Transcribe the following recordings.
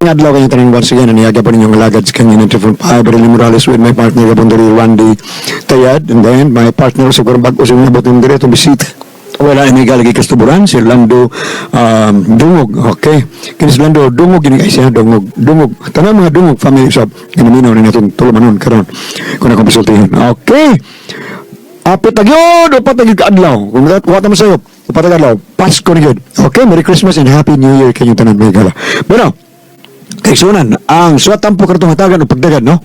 Adlaw kayo tanan once again, aniyaga pa ninyong alagad sa kanya ng 3.5, Berly Morales with my partner gapon diri Randy Tayad, and then my partner sa kurang bag-o sa nabot ng diretong bisita. Wala ini galagi kastuburan, si Orlando Dungog. Okay. Kini si Orlando Dungog, gini kay siya, Dungog. Dungog. Tanang mga Dungog family sa ginaminaw ni natong tulumanon karon kung akong pasultihan. Okay. Apit na gyud, upat na gyud kaadlaw. Kung wa ta mo sayo, upat na adlaw, Pasko na gyud. Okay, Merry Christmas and Happy New Year kanyong tanan mga gala. Bueno, kay sunan ang suwat tampo kartong hatagan o pagdagan, no?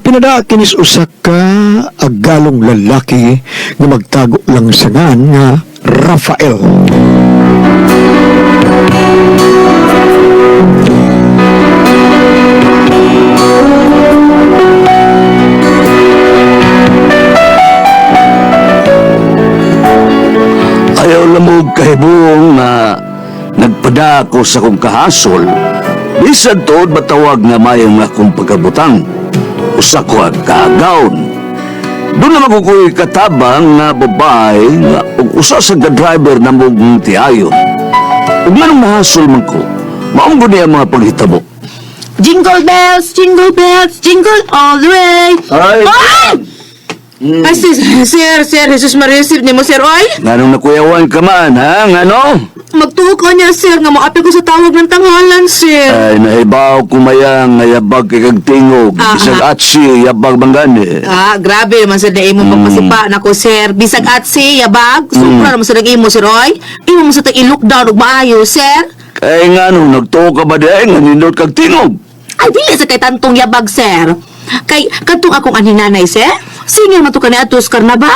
Pinada kinis usa ka agalong lalaki nga magtago lang sa ngan nga Rafael. Ayaw lamog kahibuong nga nagpada ako sa kong kahasol. Bisan tuod matawag nga mayang akong pagkabutang. Usa ko ang kaagaon. Doon naman ko ko'y katabang nga babae nga ug usa sa driver na mong tiayon. Ug nganong nahasol man ko, maong gud niya ang mga paghitabo. Jingle bells, jingle all the way. Ay! Ay! Ay, sir, sir, sir, Jesus Maria, sir, nimo, sir, oy. Nganong nakuyawan ka man, ha? Ngano? Magtuo ka niya, sir, nga moapil ko sa tawag ng tanghalan, sir. Ay, nahibaw kumayang nga yabag kay kag tingog. Bisag atsi, yabag mangani. Ah, grabe naman sir na imong pagpasipa nako sir. Bisag at si yabag, sobra naman sir ang imo sir oy. Imo mo sa tag i-lockdown og maayo sir. Kay nga nung nagtuo ka ba di ay, nga nindot kag tingog. Ay dili sa kay tantong yabag sir. Kay kadtong akong aninanay sir. Singil man to kani adto sa karnabal.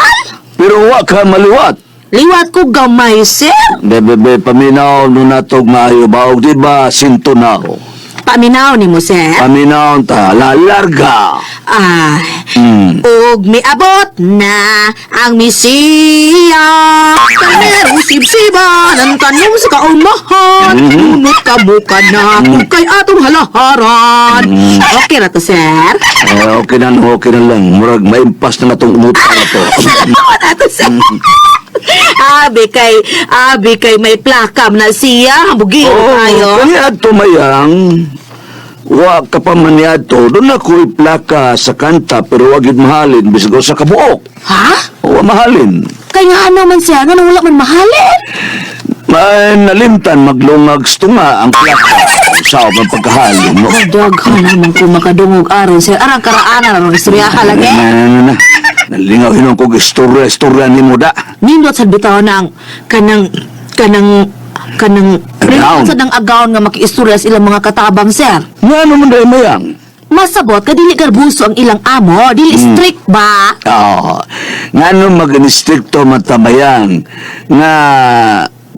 Pero wa ka maliwat. Liwat ko gamay sir. Bebe, paminaw no natog maayo ba? Og di ba, sinto na ako. Paminaw nimo sir. Paminaw ta, la larga. Ah, ug miabot na ang Mesiya. Karnero sibsiban ang tanong sa kaumahan. Unot ka buka na kung kay atong halaharan. Okay na to, sir. Eh, okay na lang. Murag, maimpas na natong umutang na to. Salamat ato, sir. Abi kay may plakam na siya. Hambugi Oo, tayo. kaya ato mayang, wa ka pa man niadto, doon ako iplaka sa kanta, pero wag yun mahalin, bisag sa kabuok. Ha? Wa mahalin. Kay nga ano man siya, nga wala man mahalin. May nalimtan maglungag stunga ang plaka sa ang pagkahalin mo. Daghan naman ko makadungog aron sir. Arang karaanan aron istoryaha lagi. Na, na, na, na. Nalingaw hinon ko istorya, istorya ni mo da. Nindot sa bitaw ng kanang kanang kanang Agaon. nindot sa nang agaon nga makiistorya sa ilang mga katabang sir. Nga naman dahil mayang. Masabot ka dili garbuso ang ilang amo, dili strict ba? Oo. Nga no mag-instrikto matamayang. Nga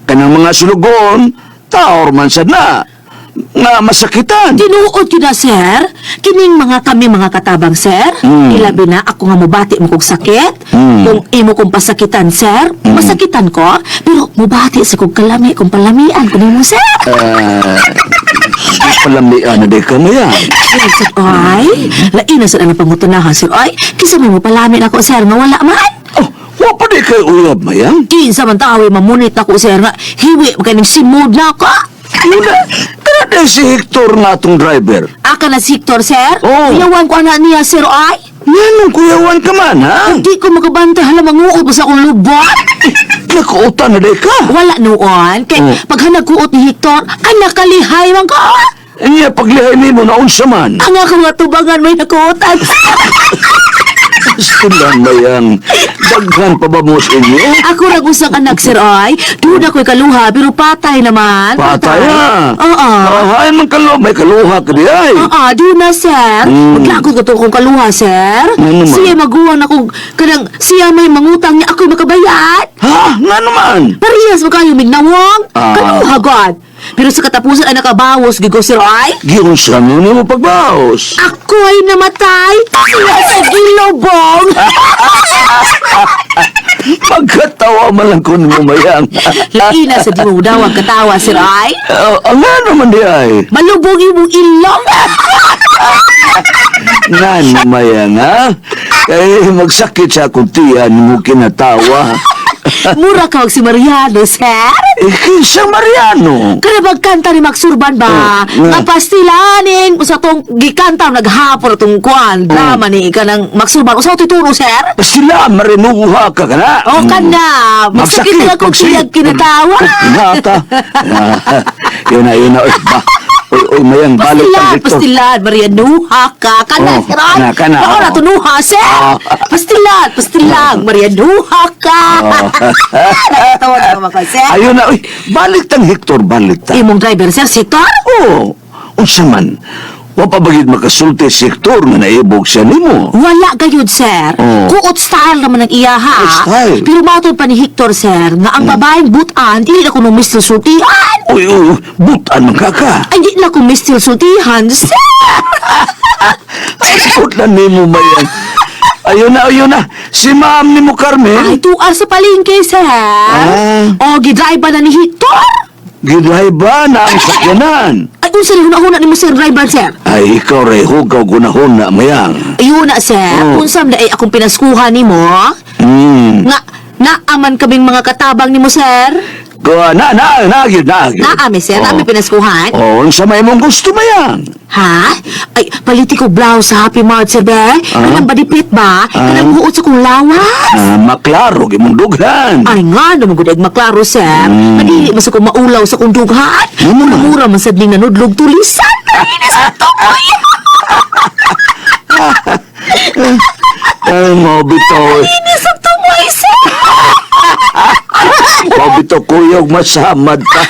kanang mga sulugon, taor man sad na. Nga masakitan. Tinuod yun na sir. Kining mga kami mga katabang sir. Ilabi na ako nga mubati mo kog sakit. Kung imo kong pasakitan sir, masakitan ko. Pero mubati sa kog kalami kung palamian ko nimo sir. Palamian na di ka mayang. Ay, sir, ay, lain na sa ang pangutunahan, sir. Ay, kisa may mapalamin ako, sir, nga wala man. Oh, wa pa di kay uyab mayang. Kinsa man tawi, mamunit ako, sir, nga hiwi, makaning simod na ako. Una, kana dahil si Hector nga atong driver. Aka na si Hector, sir. Oo. Iyawan ko anak niya, sir, ay. Nga nung kuyawan ka man, ha? Di ko makabanta, hala, manguot pa sa akong lubot. Nakuutan na di ka. Wala noon. Kay paghanag kuot ni Hector, ay nakalihay man ko. Niya paglihay nimo na unsa man. Ang akong nga tubangan may nakuotan. Sila mayang. Daghan pa ba mo sa inyo? Ako ra usang anak, sir, ay. Doon ako'y kaluha, pero patay naman. Patay ah. Oo. Ay, man kaluha. May kaluha ka di ay. Oo, doon na, sir. Maglagot ko to kung kaluha, sir. Ano man? Siya maguwang na kung kanang siya may mangutang niya ako'y makabayad. Ha? Nga naman. Parehas mo kayo mignawong. Kaluha, God. Pero sa katapusan ay nakabawas, gigo, sir, ay. Giunsa mo nimo pagbaos. Ako'y namatay. Siya sa gilobong. Pagkatawa man lang ko nimo mayang. Laina sa di mo daw ang katawa, sir, ay. Ang nga naman di ay. Malubog imong ilong. Nga naman mayang ha? Kay magsakit sa akong tiyan mo kinatawa. Mura ka og si Mariano, sir. Eh, kinsa Mariano? Kana magkanta ni Max Urban ba? Oh, Nga pastilaning usa tong gikanta naghapon atong kuan drama ni kanang Max Urban. Usa to tuno, sir? Pastila, marinuha ka ka na. O kana, magsakit na kung tiyag kinatawa. Kinata. Yun na, yun na. Uy, ba. Uy, uy, mayang balik Pastilan, ang Victor. pastilan, Marianuha ka. Kana, Oh, sir. kana, kana, Oo, oh. natunuha, sir. Oh. Pastilan, pastilan, Marianuha ka. Oh. Nakatawa na naman ko, sir. Ayun na, uy. Balik tang Hector, balik ta. Imong driver, sir, si Tor? Oo. Unsa man. Wa pa bagid makasulti si Hector nga naibog siya nimo. Wala gayud, sir. Oh. Kuot style naman ang iya, ha? Kuot style. Pero matod pa ni Hector, sir, nga ang babaeng butan, dili na ko nung Mr. Sultihan. Uy, uy, butan man ka ka. Ay, di na ko Mr. Sultihan, sir. Ay, putlan nimo mayang. Ayun na, ayun na. Si ma'am nimo Carmen. Ay, tuar sa palengke, sir. Ah. O, gidrive na ni Hector. Gidrive na ang sakyanan. Ay, unsa ni hunahuna ni mo, sir, driver, sir? Ay, ikaw ray hugaw gunahon na mayang. Ayun na, sir. Oh. Unsam na ay akong pinaskuhan ni mo. Nga, naaman kaming mga katabang ni mo, sir. Ko, na, na, na, gyud, na, gyud. Naami, sir. Naami pinaskuhan. Oh, unsa may imong gusto mayang? Ha? Ay, paliti ko blouse sa Happy Mart, sir, be. Kanang badipit ba? Kanang huot sa kong lawas. Ah, maklaro imong dughan. Ay nga, naman gud ay maklaro, sir. Madili man sa kong maulaw sa kong dughan. Ano man? Mura man sad ning nanudlog tulisan. Kainis sa tukoy. Ay, mo bitaw. Kainis sa tumoy, sir. Mo bitaw kuyog masamad ka.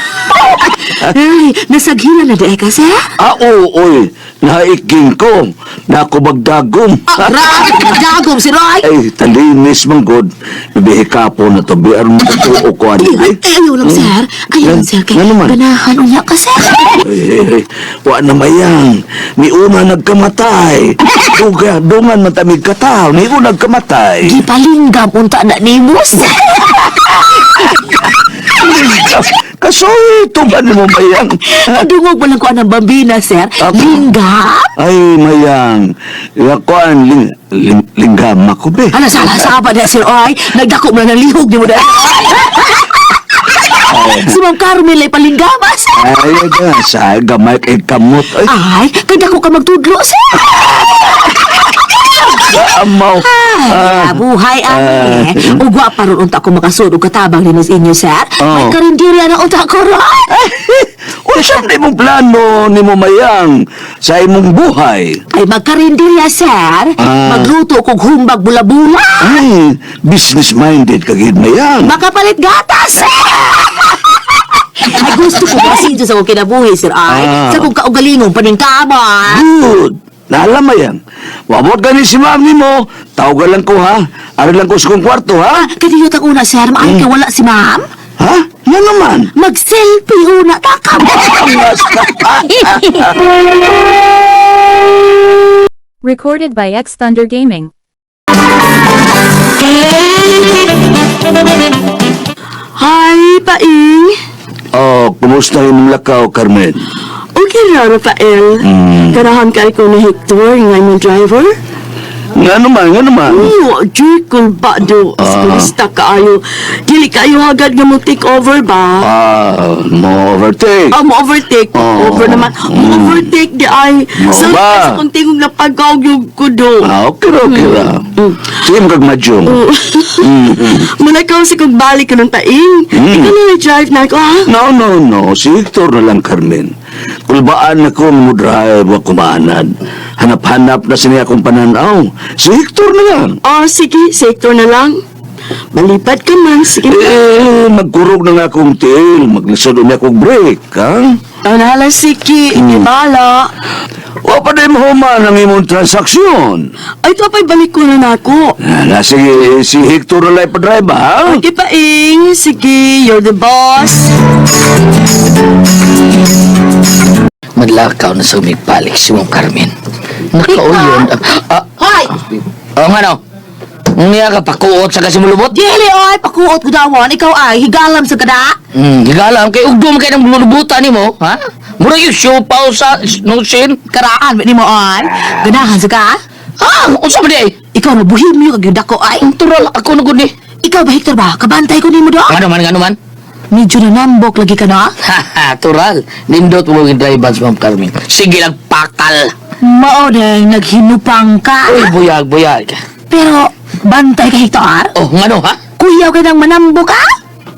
Ay, nasaghila na di ka, sir? Ah, oo, oy. Naiking ko. Nakubagdagom. Ah, grabe, nagdagom si Roy. Ay, talinis man god. Bihikapo na to. Biar mo tuo ko ani. Ay, ay, ayaw lang, sir. Ayaw lang, sir. Kay Nga naman. ganahan unya ka, sir. Ay, ay, ay, wa na mayang. Ni una nagkamatay. Duga, dungan man tamig kataw. Ni una nagkamatay. Gipalinggam unta na nimo, sir. Kasoy, tuban mo mayang. Kadungog man lang ko anang bambina, sir. Ako. Linggam. Ay, mayang. Yakuan, ling, ling, linggam ako be. Ala, sala, saba na, sir. Ay, nagdako mo na ng lihog ni mo na. Si Ma'am Carmel ay palinggama, sir. Ay, ay, sa gamay kay kamot. Ay, Ay, kay dako ka magtudlo, sir. amaw. Ay, buhay ani. Ugwa pa ron unta ko makasud og katabang dinhi sa inyo, sir. Oh. May karinderya na unta ko ron. Unsa man imong plano nimo mayang sa imong buhay? Ay, magkarinderya, sir. Ah. Magluto kog humbag bula-bula. Ay, business minded ka gid mayang. Makapalit gatas, sir. Ay, gusto ko kasi sa akong kinabuhi, sir. Ay, Ah. sa akong kaugalingong paningkamot. Good. Naalam mayang. Wabot gani si ma'am nimo. Tawagan lang ko ha. Ari lang ko sa kong kwarto ha. Kadiyot ang una, sir. Maay ka wala si ma'am. Ha? Nga naman. Mag-selfie una ta ka. Angas ka. Recorded by X Thunder Gaming. Hi, Paing. Oh, kumusta imong lakaw, Carmen? Okay ra, Rafael. Ganahan kay ko ni Hector, nga imong driver. Nga naman, nga naman. Oo, joy kung ba do. Sigurista kaayo. Dili kayo agad nga mo take over ba? Ah, mo overtake. Ah, mo overtake. Oh. Over naman. Mo overtake di ay. Mo So, ba? sa kung tingog na pagaw yung kudo. Ah, okay ra, okay ra. Sige, magkagmadyong. Muna ka sa kong balik ko ng taing. Ikaw na drive na ako, ha? No, no, no. Si Hector na lang, Carmen. Kulbaan ako mo drive wa kumaanad. Hanap-hanap na siya akong pananaw. Si Hector na lang. Oh, sige. Si Hector na lang. Malipad ka man. Sige. Eh, magkurog na nga akong tiil. Maglisod na akong break, ha? Tanahala, sige. Ibala. Wa pa din human ang imong transaksyon. Ay, ito pa'y balik ko na na ako. Na, sige, si Hector na lang ipadrive, ha? Okay, Paing. Sige, you're the boss. Maglakaw na sa umigpalik si Ma'am Carmen. Nakauyon. Ah, Hoy! oh, nga no. Niya ka, pakuot sa kasi mulubot. Dili oy, pakuot ko dawon. Ikaw ay higalam sa kada. Higalam kay ugdom kay ng lulubutan nimo, ha? Mura yung siopaw sa nusin. Karaan ba nimo on? Ganahan sa ka? Ah, unsa man di ay? Ikaw na bohemio kag dako ay. Ang tural ako na gud ni. Ikaw ba, Hector ba? Kabantay ko nimo do? Ngano man, ngano man? Medyo nanambok lagi ka na. Haha, tural. Nindot mo yung drive Ma'am Carmen. Sige lang, pakal. Mao dahil naghinupang ka. Uy, buyag, buyag. Pero, bantay ka, Hector. Oh, ngano ha? Kuyaw ka ng manambok, ha?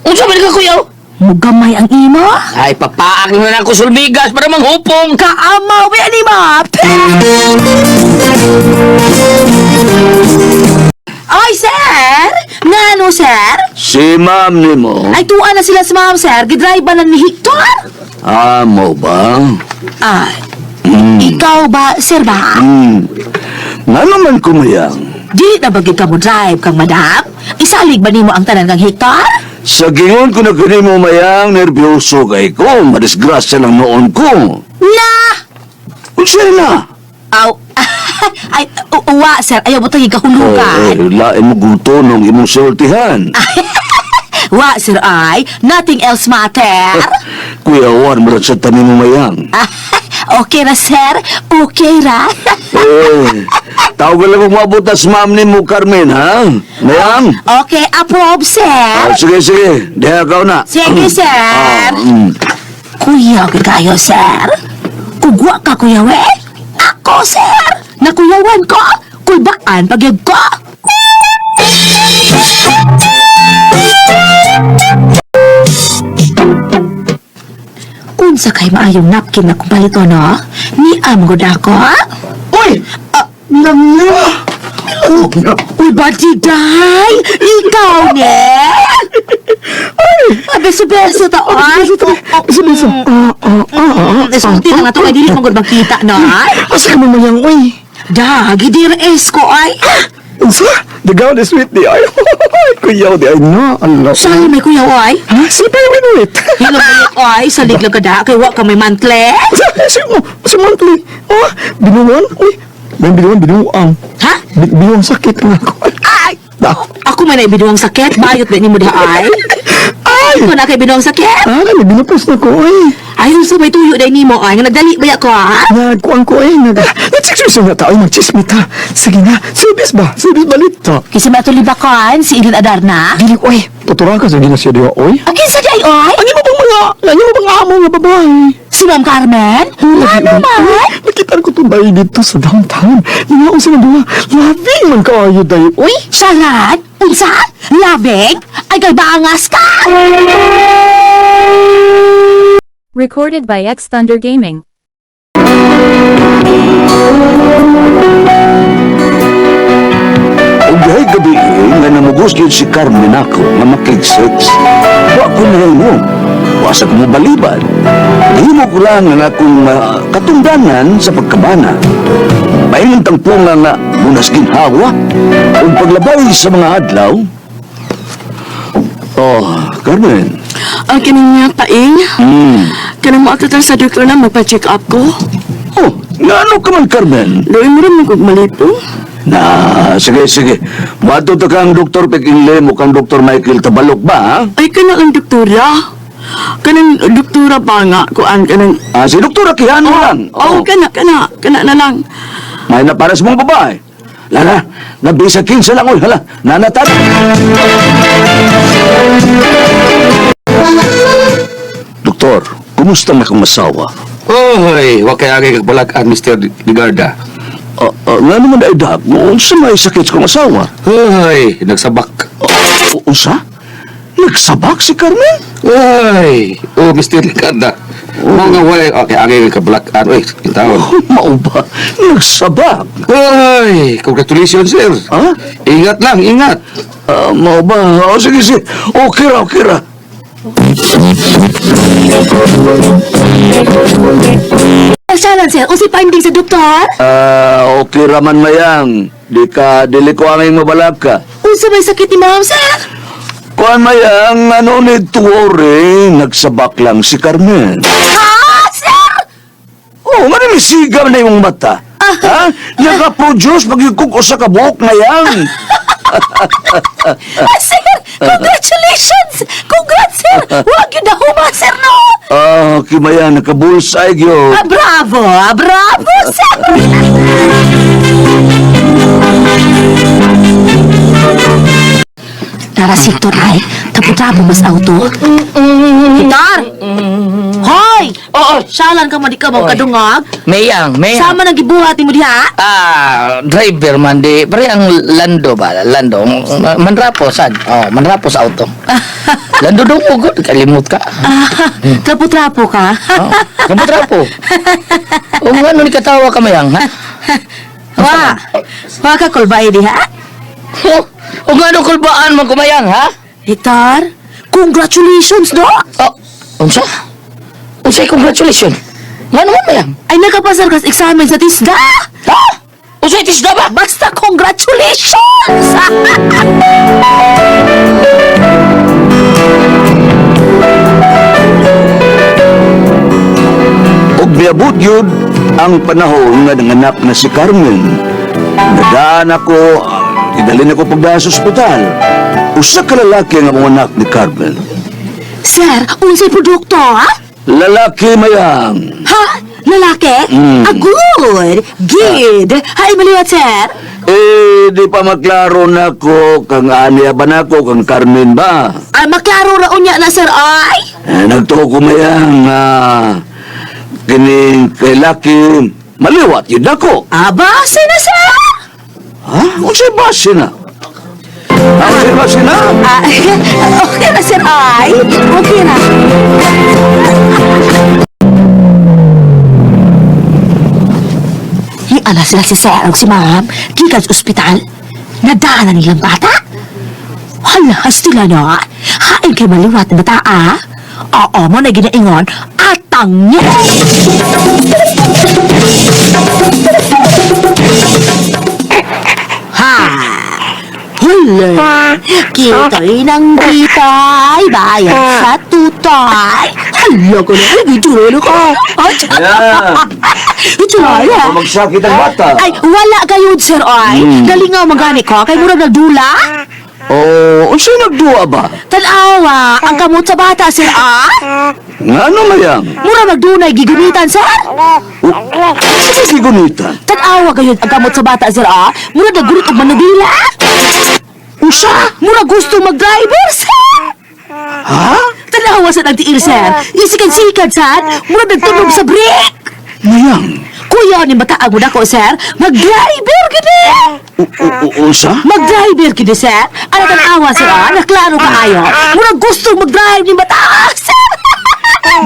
Unsa man ka kuyaw? Mugamay ang imo. Ay, papaak na lang ako sulbigas para manghupong. Kaamaw ba ni mo? Ay, sir! Ngano, sir? Si ma'am nimo. Ay, tuwa na sila sa ma'am, sir. Gidrive ba na ni Hector? Amo ba? Ay, ikaw ba, sir ba? Ngano man kumayang? Di na bagay ka mo drive kang madam? Isalig ba nimo ang tanan kang Hector? Sa gingon ko na kanimo mayang nervyoso kay ko, madisgrasya lang noon ko. Na! Unsa na? Aw, ay, uwa, sir. Ayaw mo tagi Eh, kahulugan. lain mo guto nung imong sultihan. Wa, sir, ay. Nothing else matter. Kuya Juan, murag sa tanin mo mayang. Okay ra, sir. Okay ra. Eh, tawag lang kong mabutas ma'am ni mo, Carmen, ha? Mayang? Okay, approve, sir. Ah, sige, sige. Diha ka na. Sige, sir. Ah, Kuya, okay kayo, sir. Kugwa ka, kuya, we. Ako, sir. Nakuyawan ko. Kulbaan pagyag ko. Unsa kay maayong napkin na kumpalito, no? Ni amgo dako, ha? Uy! Ah, Langya! Uy, batiday! Ikaw, ne? Ay! Beso-beso ta, ay! Beso, beso. Ah. Sulti na nga to, kay dili mo gud makita, no? Asa ka man mayang, uy? Da, gidir es ko, ay! Unsa? The gown is sweet di ay. Kuyaw di ay na. Allah. Saan may kuya, ay? Ha? Si Perwin ulit. Hilo bayot, ay! Salig lang ka da, kay wa ka may mantle. Si, oh, si monthly. Oh, binuwan. Uy, may binuwan, binuang. Ha? Binuang sakit nga ako. Ay! Da. Ako man ay binuang sakit, bayot ba ni mo diha, ay? Ay! Ikaw na kay binuang sakit? Ah, kani binupos na ko, uy. Ay, unsa may tuyo day nimo, ay? Nga nagdali ba ko, ha? Nagkuan ko, eh. Nag... Nag-chicks na tao, magchismi ta. Sige na, service ba? Service balit ta. Kisa matulibakon, si Ilin Adarna? Dili, uy. Tuturan ka sa gina siya diha, uy. Ang kinsa di ay, oy? Ano mo bang mga, ano mo bang amo nga babae? Si Ma'am Carmen? Ano man? Nakita ko itong bayi dito sa downtown. Nangaon sila duha. Loving man kaayo dayo. Uy, saran? Unsa? Labing? Ay, kay bangas ka! Recorded by X Thunder Gaming. Ug dihay gabi nga namugos gyud si Carmen ako nga makig-sex. Wa ko na mo. Wa sa ko mobalibad. Gihimo ko lang ang akong katungdanan sa pagkabana. Paingon tangpunga nga munas ginhawa ug paglabay sa mga adlaw. Oh, Carmen. Ang kining niya paing. Kanang mo ato sa doktor na magpa-check up ko. Oh, ngano ka man, Carmen? Luoy mo rin mo kog malipong. Na, sige, sige. Mato ta kang Dr. Pekinle mo kang Dr. Michael Tabalok ba, ha? Ay kana ang doktora. Kanang doktora pa nga kuan kanang Ah, si Dr. Akihan mo lang. Oh, kana kana kana na lang. May na para sa mga babae. Lala, nabisa 15 lang, oy, hala, nanatan. Doktor, kumusta na akong asawa? Oy, wa kay agay kagbalag-an, Mr. Ligarda. Nga naman ay dak, unsa may sakit sa kong asawa? Hoy, nagsabak. Unsa? Nagsabak si Carmen? Oy, oh Mr. Ligarda. Mo nga wala okay agay kagbalag-an, oy, intawon. Oh, mao ba? Nagsabak? Oy, congratulations, sir. Ha? Ingat lang, ingat. Ah, mao ba? Oh, sige, sige. Okay ra, okay ra. Saran, sir. Unsay finding sa doktor? Ah, okay ra man mayang. Di ka, dili ko angay mabalak ka. Unsa may sakit ni ma'am, sir? Kuan mayang, ano ni tuore, nagsabak lang si Carmen. Ha, sir? Oh, nga ni sigam na yung mata. Ha? Nakaproduce pag usa ka buhok ngayang. Ah, sir! Congratulations! Congrats, sir! Wag yun na huma, sir, no? Ah, kimaya naka-bullseye gyud. Ah, bravo! Ah, bravo, sir! Tara, Hector, ay. Tapo-tapo mas auto. Hector! Hoy! Oo. Salan ka man di ka mo Oy. kadungog. Mayang, mayang. Sama nang gibuhat mo diha. Ah, driver man di. Pare ang Lando ba? Lando. Manrapo sad. Oh, manrapo sa auto. Lando dungog, kalimot ka. Ah, trapo-trapo ka. Oh, kamutrapo. O nga, ni katawa ka mayang, ha? Wa. Wa ka kulbay diha. Oh, o nga no kulbaan man kumayang, ha? Hector, congratulations do. Oh, unsa? Unsay congratulations? Nga naman mayang? Ay nakapasar ka sa examen sa TISDA. Ha? Unsay tisda ba? Basta congratulations! Ug miabot yun ang panahon nga nanganak na si Carmen. Nadaan ako, idalin ako pagdaan sa ospital. Usa ka lalaki ang among anak ni Carmen. Sir, unsay produkto, ha? Lalaki mayang. Ha? Lalaki? Mm. Ah, good! Good! Hay, maliwat, sir. Eh, di pa maklaro na ko kang aniya ba na ko, kang Carmen ba? Ay, maklaro ra unya na, sir, ay! Eh, nagtuo ko mayang kining kay laki, maliwat yun ako. Ah, base na, sir! Ha? Unsay base na? Ah, unsay base na? Ah, okay na, sir, ay! Okay na. Yung ala sila si sir o si ma'am, gikan sa ospital, nadaan na nilang bata. Hala, hastila na. Hain kay maliwat na bata, ah. Oo, mo na ginaingon, atang niya. Ha! Hula! Kito'y nang kita'y bayan sa tutay. Hala ko na, ay, gitulo ko. Yeah. Ito na. Magsakit ang bata. Ay, wala kayo, sir, ay. Galingaw magani ko, kay murag nagdula. Oh, unsay nagduwa ba? Tanawa, ang kamot sa bata, sir, ah. Nga ano mayang? Mura magdunay, gigunitan, sir. Sige gigunitan. Tanawa kayo ang kamot sa bata, sir, ah. Mura naggunit og manubila. Usa? Mura gusto mag-driver, sir. Ha? Tanawa sa nagtiil, sir. Isikan-sikan, sir. Mura nagtunog sa brake. Mayang. Kuya ni bata mo nako, sir. Mag-driver gini. Usa? Mag-driver gini, sir. Ano tanawa, sir, ah? Naklaro ka ayo. Mura gusto mag-drive ni bata, sir.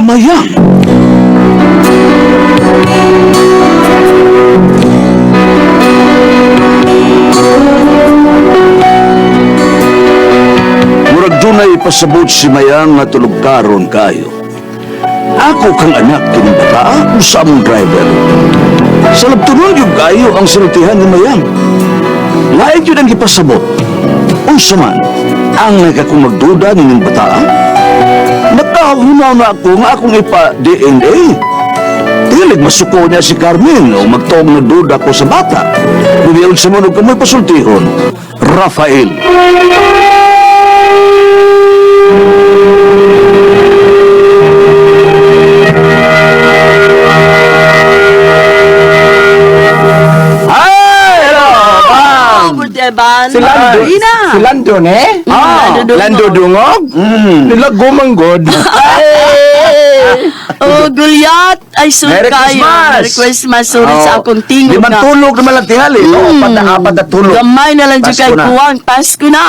Mayang. Murag dunay pasabot si Mayang nga tulog karon kayo. Ako kang anak kining bata, usa mong driver. Sa labtunon yung kayo ang sinultihan ni Mayang. Lain yun ang gipasabot. Unsa man, ang nagkakong magduda nining bataa? Nagkahunaw na ako nga akong ipa-DNA. Tilig masuko niya si Carmen o magtuong nagduda ko sa bata. Bumiyon sa mga kamoy pasultihon. Rafael. Ay, hello, ma'am. Evan. Si Lando. Ina. Si Lando, ne? Ah. Lando Dungog. Lando Dungog? Nila gumanggod. Oh, Gulyat. Ay, sorry Merry kayo. Christmas! Merry Christmas. Sorry Oh, sa akong tingog Di man na. tulog naman lang tingali. Oh, apat na tulog. Gamay na lang dyan Pasko kay na. Kuwang. Pasko na.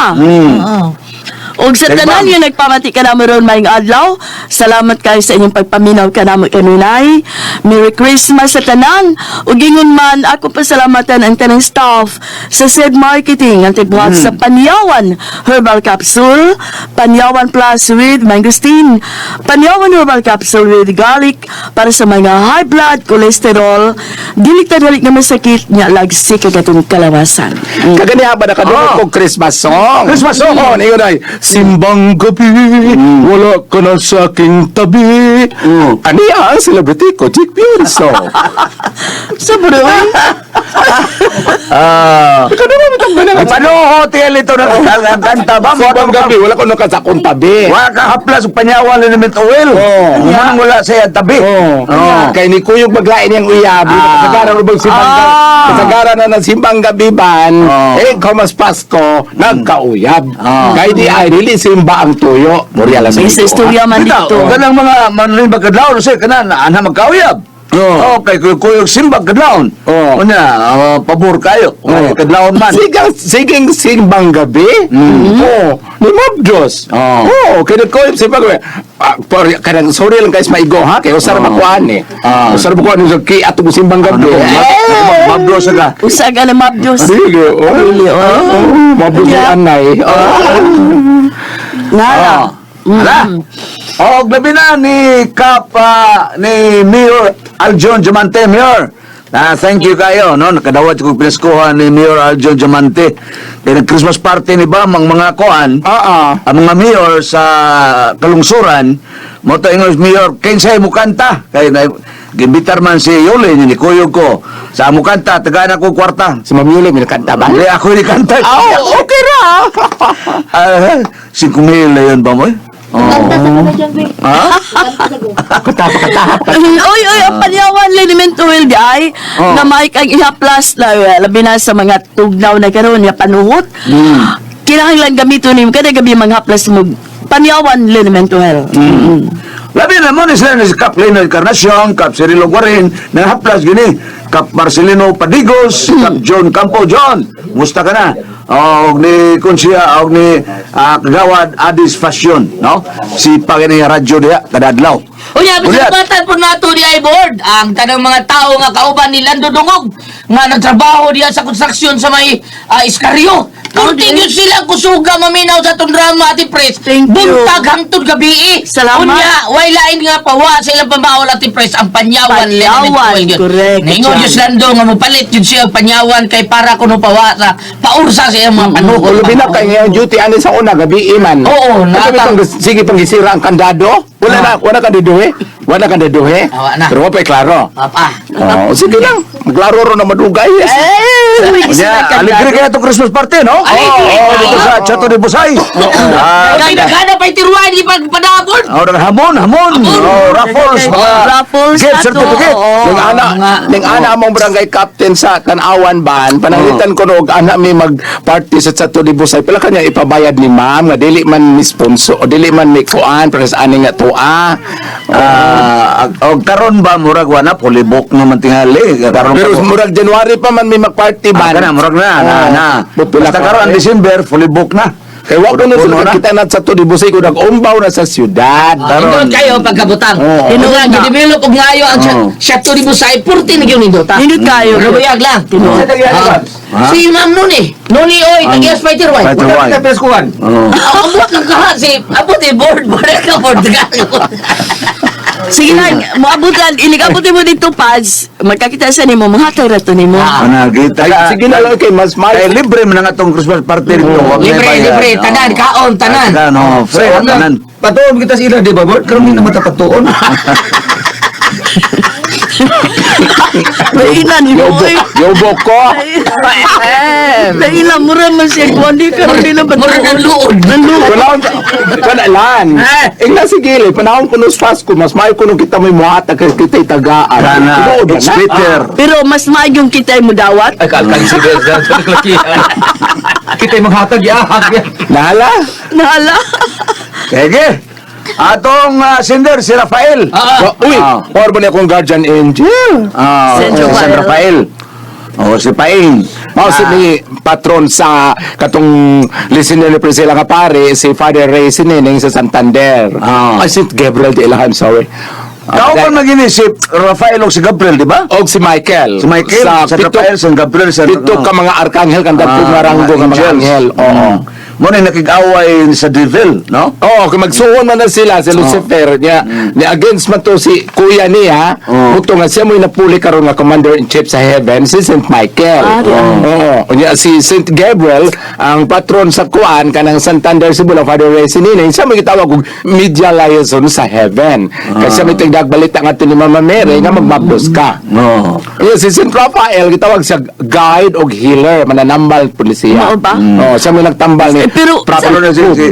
Og sa Sige, tanan ma'am. nga nagpamati ka namo ron maayong adlaw. Salamat kayo sa inyong pagpaminaw kanamo kanunay. Merry Christmas sa tanan. Ug ingon man ako pasalamatan ang tanang staff sa said marketing ang tigbuhat sa Panyawan Herbal Capsule, Panyawan Plus with Mangosteen, Panyawan Herbal Capsule with garlic para sa mga high blood cholesterol, dili ta dali nga masakit nya lagsi kay katong kalawasan. Kaganiha ba nakadungog Ah. kog Christmas song? Christmas song? Oo, niyo day. Simbang gabi, wala ka na sa aking tabi. Aniya ang celebrity ko, Jake Bienso. Sa bro, oy. Ikaw naman itong ganang. Panuho, tiyan ito na kanta ba? Simbang gabi, wala ko na ka sa akong tabi. Wala ka haplas ug panyawan ni Mint Oil. Oo. Manang wala sa iyang tabi. Oo. Kay ni Kuyog maglain niyang uyab. Kasagaran ubang simbang gabi. Kasagaran na ng simbang gabi ban. Eh, kamas Pasko, nagkauyab. Kay di ay dili simba ang tuyo. Muriya lang sa May sa istorya man Bitaw, dito. kanang mga manlin bagkadlaw sir kana ana magkauyab. Oo. Okay, kuyog simbang kadlawon. Oo. Unya, pabor kayo. Oo. Kadlawon man. Sigang, siging simbang gabi? Oo. Ni Mabdos. Oo. Oo, kay nagkuyog simbang gabi. Ah, por, kanang, sorry lang guys, maigo ha. Kay usar makuhaan eh. Usar makuhaan sa kay atong simbang gabi. Ano, Mabdos ka. Usa ka na mabdos. Sige, oh. Dili, oy. Oo, Mabdos ni Yeah. anay. Oo. Nara. Ala. Og labi na ni Kap ni Mayor Aljon Diamante, Mayor. Thank you kayo, no? Nakadawat ko pinaskuhan ni Mayor Aljon Diamante. Kay nag Christmas party ni ba ang mga kuan, ang mga mayor sa kalungsuran, mo to ingon mayor, kinsay mo kanta? Kay na gimbitar man si Yuli ni kuyog ko. Sa mo kanta, tagaan ako kwarta. Si Ma'am Yuli, may nakanta ba? Hindi ako ni kanta. Oh, okay ra. 5,000 na yun ba mo? Eh? Oh. Ha? Oy, oy, ang panyawan liniment oil di ay na may kang ihaplas na labi na sa mga tugnaw na karon nga panuhot. Kinahanglan gamiton nimo kada gabi manghaplas mo panyawan liniment oil. Labi na mo ni sila ni Kap Lino Encarnacion, Kap Cirilo Guarin, na haplas gini, Kap Marcelino Padigos, Kap John Campo. John, musta ka na? Og ni Kunsiya, og ni Kagawad Adis Fashion, no? Si Pagini Radyo diha, kadadlaw. Unya, Unya. bisan po nato di ay board ang tanang mga tao nga kauban ni Lando Dungog nga nagtrabaho diya sa konstruksyon sa may Iskaryo. Kunti gyud sila kusuga maminaw sa atong drama ati Pres. Thank you. Buntag hangtod gabi. Salamat. Unya, way lain nga pawa sa ilang pambaol ati Pres ang panyawan. Panyawan, correct. Ningon gyud si Lando nga mopalit gyud siya og panyawan kay para kuno pawa sa paursa sa iyang mga panuhot. Lubi na kay ngayon duty ani sa una gabi iman. Oo, Kasi nata- pang sige pang gisira ang kandado. Wala na, wala kang diduhe. Wala kang diduhe. Wala na. Pero pa klaro. Papa. Oh, sige lang. Maglaro ro na madugay. Yes. Eh, Unya, aligre kaya itong Christmas party, no? Aligre. Oo, dito sa Chateau de Busay. Kay naghanap ay tiruan di pagpadabon. Oh, hamon, hamon. Oh, raffles, mga Raffles gift ato, certificate. oo. Ning ana, ning ana among barangay captain sa Tanawan ban, pananglitan ko og ana mi mag-party sa Chateau de Busay. Pila kanya ipabayad ni ma'am nga dili man mi sponsor o dili man mi kuan para sa ani nga tuwa. Og karon ba murag wala polibok naman tingali. Karon Pero pa- murag January pa man mi mag-party ban. Kana murag na na Oo. na. Pupila Basta ka. karon ang December fully book na. Kay wa ko na Puno sila na. kita na sa Chateau de Busay kung nag-umbaw na sa syudad. Karon kayo pagkabutang. Oo. Nga gidevelop og ngayo ang Chateau de Busay, 14 na gyud nindota. Nindot kayo. Pero buyag lang. Ha? Si Ma'am Nuni. Nuni oy, tagias fighter one. Fighter one. Oo. Abot ka ka si abot eh board board ka board ka. Sige lang, moabot lang, iligabot mo dito pads. Magkakita sa nimo, manghatag ra to nimo. Ana kita. Ay, sige na lang kay mas Kay may libre man ang atong Christmas party dito. Wag na Libre, bayad. libre, Oo. tanan, kaon, tanan. Ay, Tanan, oh, free tanan. Patuon kita sila, di ba, Bert? Karon na matapatuon. Laina ni mo. Yobo, yobo ko. Laina mura man siya kuan di karon di na ba. Mura ng luod. Panahon, panalan. Ingna si Gili, panahon ko nung Pasko, mas may kuno kita may muhatag kay kita itagaan. Kana, Tinuod it's na. bitter. Pero mas maayong kita mo dawat. Ay, kalkal sila. Kita yung maghatag, yahag. Nahala. Naala. Sige. Atong sender si Rafael. Uy, or ba niya akong guardian angel? San Si San Rafael. Rafael. Oh, si Paing. Mao si ni patron sa katong listener ni Priscilla nga pare, si Father Ray Sineneng sa Santander. Ay, St. Gabriel de Ilahan, sorry. Tao pa magini si Rafael o si Gabriel, di ba? Og si Michael. Si Michael, Sa San pito, Rafael, San Gabriel, San pito ka mga arkanghel kang dagko Ah, nga ranggo nga mga angels. anghel. Oo. Mo na nakig-away sa devil, no? Oo, kung magsuon man na sila si Lucifer niya, ni against man to si kuya niya, muto nga siya mo'y napuli karon nga commander in chief sa heaven, si Saint Michael. Ah, di ay. Oo, unya si Saint Gabriel ang patron sa kuan kanang Santander Cebu ang Father Ray Sinina, siya mo'y gitawag og media liaison sa heaven. Kasi may tingdag balita nga ni Mama Mary nga magmabdos ka. No. Unya si Saint Raphael gitawag siya guide og healer, mananambal po ni siya. Mao ba? Oo, siya mo'y nagtambal ni Eh, pero Prophet Pulo na si, Job. si,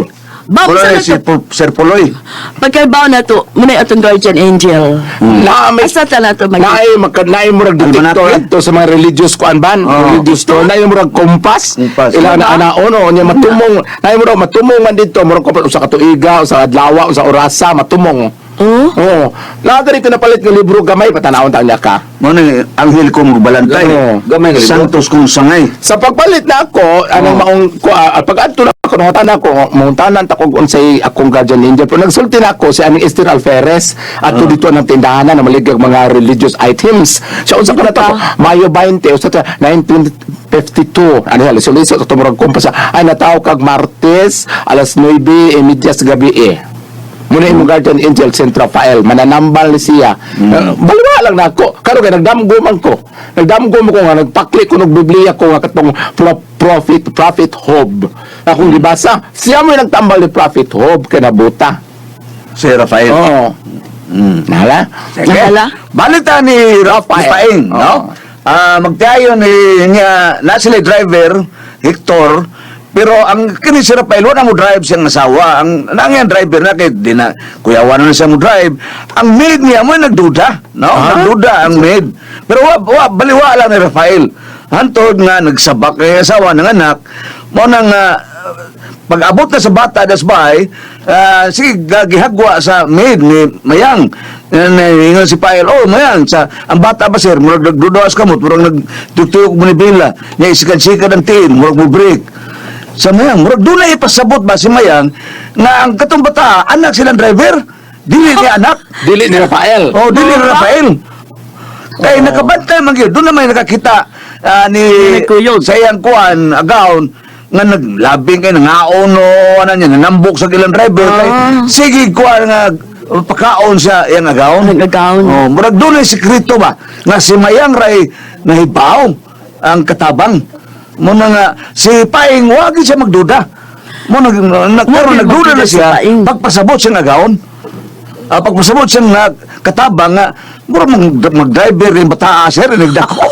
Ba, pulo sa na si Sir Puloy. Pagkaibaw na to, muna atong guardian angel. Na may Asa ta na to mag naay maka naay murag detector Almanake? adto sa mga religious kuan ban, religious store, naay murag kompas. Kompas. Ila na anaon o nya matumong, naay murag matumong man dito, murag kompas usa ka tuiga, usa ka adlaw, usa orasa, matumong. Oh? Oo. Lahat dito napalit ng libro gamay patanawon ta niya ka. Mo na anghel kong balantay. Oo. Gamay nga libro. Santos kong sangay. Sa pagpalit na ako, anong maong ko pag adto na ako nangutan ako, manguntanan ta kog unsay akong guardian angel. Pero nagsulti na ako si aning Esther Alferez adto dito ng tindahan na namaligag mga religious items. Siya unsa ka na to? Mayo 20 usa ta 1952. Ano siya lisod sa tumurag kumpas. Ay nataw kag Martes alas 9:30 sa gabi eh. Muna imong guardian angel Saint Rafael mananambal ni siya. Baliwa lang nako. Karon kay nagdamgo man ko. Nagdamgo mo ko nga nagpakli ko og Biblia ko nga katong prophet Prophet Job. Akong gibasa, siya mo nagtambal ni Prophet Job kay nabuta. Si Rafael. Oo. Nala? Sige. Nahala? Balita ni Rafael. Rafael, no? Oo. Ah, magtayo ni niya na sila driver Hector, pero ang kini si Rafael wala mo drive siyang asawa. Ang nangyan driver na kay di na kuyawan na siya mo drive. Ang maid niya mo nagduda, no? Nagduda ang maid. Pero wa, wa baliwa lang ni Rafael. Hantod nga nagsabak kay asawa ng anak, mo nang pag-abot na sa bata das bahay, sige, gihagwa sa maid ni Mayang. Ingon si Pael, oh Mayang, sa, ang bata ba sir, murag nagduduas kamot, murag nagtutuyok mo ni Bella, niya isikan-sikan ang tiin, murag mo break. Sa Mayang, murag doon na ipasabot ba si Mayang, nga ang katong bata, anak silang driver, dili ni anak. Dili ni Rafael. Oh, dili ni Rafael. Kay nakabantay man gyud, doon na may nakakita ni Nagkuyog. sa iyang kuan agaon nga naglabing kay nangaon no ano niya nanambok sa ilang driver kay sige kuan nga pakaon sa iyang agaon. Ang agaon. Oh, murag doon ay sekreto ba nga si Mayang ray nahibaw ang katabang. Mo na nga si Paing wagi siya magduda. Mo nag, nag pero Wagi nagduda na magduda si siya Paing. pagpasabot siyang agaon. Pagpasabot siyang nga katabang nga mura mag driver rin bata sir nagdako.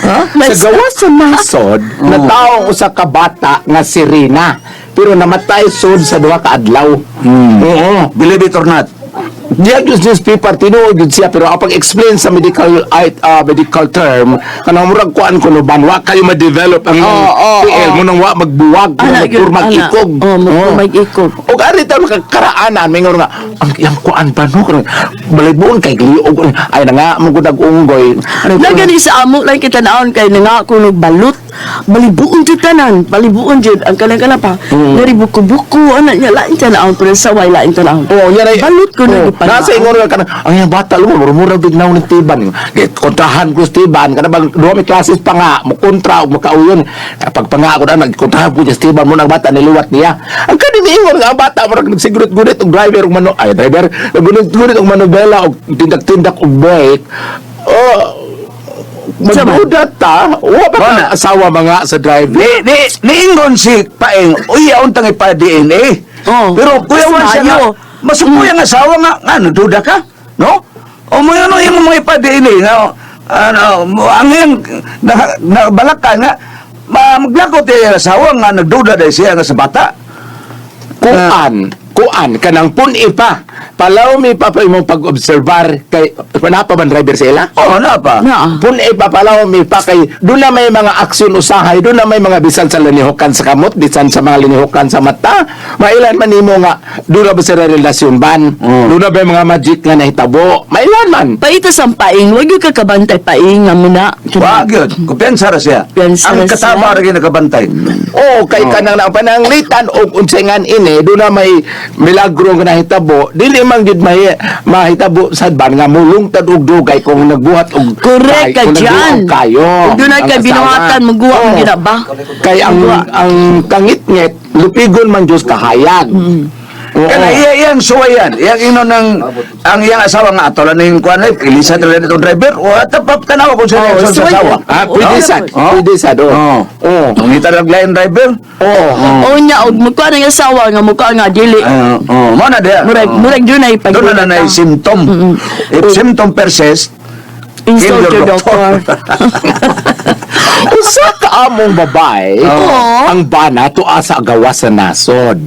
Sa gawas sa nasod, nataong usa ka bata nga si Rina. Pero namatay sud sa duha ka adlaw. Oo. Believe it or not. Diya gyud newspaper tinuod gyud siya pero ang pag-explain sa medical medical term kanang murag kuan kuno ban wa kayo ma-develop ang PL mo nang wa magbuwag mo Ana, gyud, magturmag ana. ikog. Oh, magturmag ikog. Og ari ta makakaraanan may nga ang iyang kuan ba no balibon kay liog ay na nga mo gud unggoy. Ano Na gani sa amo lang kita naon kay nga ako balot balibuon jud tanan balibuon jud ang kanang kana pa nari buko-buko ana niya lain tan-awon pero sa way lain tan-awon. Oo, yan ay Balot ko na Oo, gipanaan. Nasa ingon ka kana, ang iyang bata lumo murmura bignaw ng tiban. Git kontrahan ko sa tiban kana bang duha may classes pa nga mo kontra og makauyon. Pagpanga ako na nagkontrahan ko sa tiban mo nang bata niluwat niya. Ang kani niingon nga ang bata murag nagsigurot-gurit og driver og mano ay driver naggunit-gunit og manobela og tindak-tindak og bike. Oh, magduda ta, wa pa ka asawa mga sa driver. Ni niingon si Paeng, uy, aon tang ipa DNA. Oh. Pero kuya Mas wan siya nga, maayo. masukoy ang asawa nga, nga nagduda ka, no? O mo ano yung mga ipa DNA nga, ano, ang iyang na, nabalakan nga, maglakot yung asawa nga nagduda dahil siya nga sa bata. Kuan, kuan kanang pun-i pa. Palaw mi pa pa imong pag-obserbar kay wala pa man driver sila? Oh, na pa. Na. Pun-i pa palaw mi pa kay doon na may mga aksyon usahay, doon na may mga bisan sa linihukan sa kamot, bisan sa mga linihukan sa mata. Mailan man nimo nga doon na ba sila relasyon ban? Doon na ba yung mga magic nga nahitabo? Mailan man. Paita sa paing, wag yung kakabantay paing nga muna. Wag yun. Kumpiyansa ra siya. Kumpiyansa Ang ra siya. kataba ra gyud nakabantay. Oo, kay kanang na pananglitan og unsay ngan ini, doon na may milagro nga nahitabo, dili man gid mahitabo sad ban nga mulungtad og dugay kung nagbuhat og Correct ka kung nagbuhat dyan. og kayo. Kung dunay ang kay asawa. binuhatan, muguwa Oo. man gid na ba? Kay ang kangitngit lupigon man Diyos kahayag. Oo. Kana iya iyang suwayan, iyang ino ng ang iyang asawa nga ato lang ning kuan ay ilisa na lang itong driver o at pap tanawa kung sino Oh, reaksyon sa suwayan. asawa. Ah, pwede Oo. sad. Oh. Pwede sad. Oo. Oh. Oo. Mangita lang lain driver. Oo. O nya og mukha ng asawa nga mukha nga dili. Ah, oh, mo na diya. Murag murag dunay pag Doon na na symptom. If symptom persist, Insult kill your your doctor. Usa ka among babae Oo. ang bana tuwa sa gawas sa nasod.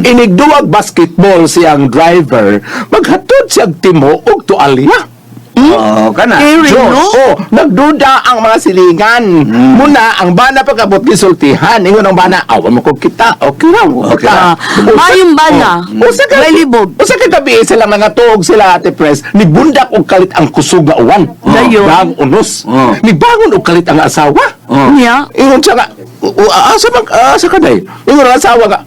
Inigduwag basketball siyang driver, maghatod siyang timo og tualya. Oh, kana. Caring, Diyos. no? Oh, nagduda ang mga silingan. Muna ang bana pag-abot gisultihan. Ingon ang bana, awa mo kog kita. Okay ra. Okay ra. Mayong bana. Usa ka May libog. Usa ka gabi sila mga tuog sila Ate Pres, nibundak og kalit ang kusog nga uwan. Dayon. Dang unos. Oh. Nibangon og kalit ang asawa. Oh. Nya. Ingon siya nga, asa man, asa ka day? Ingon ang asawa nga,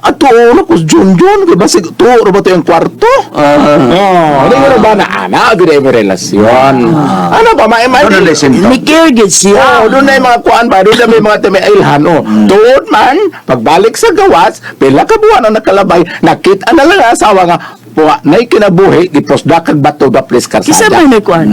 ato na ko John John, kay basig tuo ra ba to yung kwarto? Oh, ingon ang bana, ana, gud ay mo relasyon. Ano ba, may may Doon na symptom. Ni care gid siya. Oh, doon na yung mga kuan ba, doon na may mga timiilhan, oh. Tuod man, pagbalik sa gawas, pila ka buwan ang nakalabay, nakita na lang ang asawa nga, puwa, na'y kinabuhi, gipos kag bato da please Kisa karsada. man nagkuan.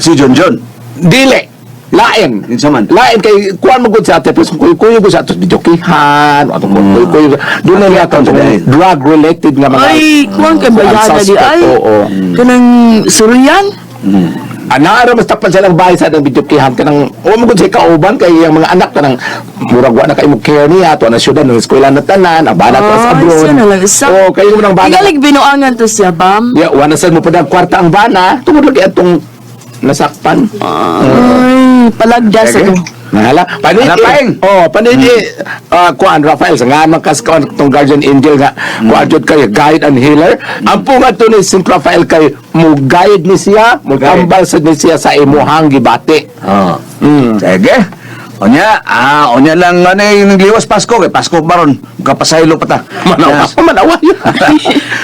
Si John John. Dili. Lain. Kinsa man? Lain kay kuan mo gud sa ate please kuy-kuy gud sa ato bijokihan, atong kuy-kuy. Doon na niya atong drug related nga mga Ay, kuan kay bayada di suspect, ay. Oo. Kanang suruyan. Ana ra mas tapan silang bahay sa nang bijokihan kanang o mo gud sa kauban kay ang mga anak kanang murag wa na kay mo care niya ato na syudad nang eskwela na tanan ang bana to sa Ay, abroad. siya na lang isa. Oh, kayo mo nang bana. Igalig binuangan to siya, bam. Ya, wa na sad mo padag kwarta ang bana. Tungod lagi atong nasakpan. Ay, palagda sa Sige. ko. Nahala. Paniti. Paeng. Oh, paniti. Kuan Rafael sa nga man kas kuan tong guardian angel nga kuan jud kay guide and healer. Ang punga to ni Saint Rafael kay mo guide ni siya, mo tambal sad ni siya sa imuhang gibati. Oh. Sige. Onya, onya lang ano yung nagliwas Pasko kay Pasko baron kapasaylo pa ta. Manawa, manawa.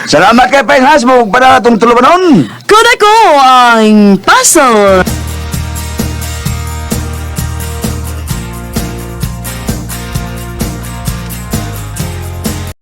Salamat kay Paeng Has mo padala tong tulubanon. Kuna ko ang puzzle.